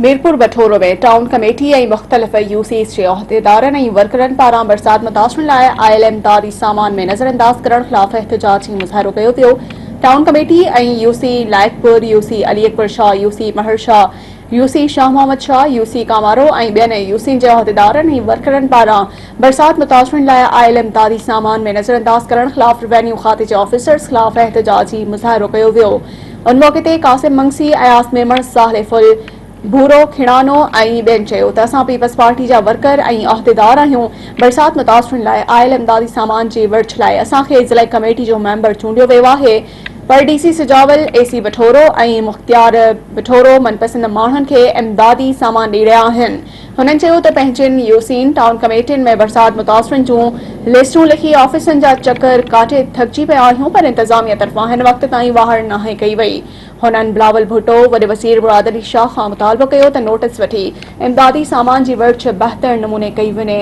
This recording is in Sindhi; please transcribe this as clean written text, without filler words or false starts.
ميرپور بٺورو ۾ ٽائون ڪميٽي ۽ مختلف يو سيز جي عهديدارن ۽ ورڪرن پاران برسات متاثرن لاء آيل امدادي سامان ۾ نظرانداز ڪرڻ خلاف احتجاجي مظاهرو ڪيو ويو. Town committee ۽ U C Laiqpur, U C Ali Akbar Shah, U C Mehar Shah, U C Shah Muhammad Shah, U C Kamaro ۽ ٻين يو سين جي عهديدارن ۽ ورڪرن پاران برسات متاثرن لاء آيل امدادي سامان ۾ نظرانداز ڪرڻ خلاف روينيو کاتي جي آفيسرز خلاف احتجاجي مظاهرو ڪيو ويو. ان موقعي تي قاسم منگسي، اياز ميمڻ، صالح ڦل، ڀورو کيڙانو ۽ ٻين چيو ته اسان پيپلز پارٽي جا ورڪر ۽ عهديدار آهيون، برسات متاثرن لاء آيل امدادي سامان جي ورڇ لاء اسان کي ضلعي ڪميٽي جو ميمبر چونڊيو ويو آهي پر D C Sujawal, A C Bathoro ۽ مختيار بٺورو من پسند ماڻهن کي امدادي سامان ڏئي رهيا آهن. هنن چيو ته پنهنجين يوسين، ٽائون ڪميٽين ۾ برسات متاثرن جون لسٽون لکي آفيسن جا چڪر ڪاٽي ٿڪجي پيا آهيون پر انتظاميه طرفان هن وقت تائين واهر ناهي ڪئي وئي. هنن بلاول ڀٽو، وڏي وزير مراد علي شاهه کان مطالبو ڪيو ته نوٽيس وٺي امدادي سامان جي ورڇ بهتر نموني ڪئي وڃي.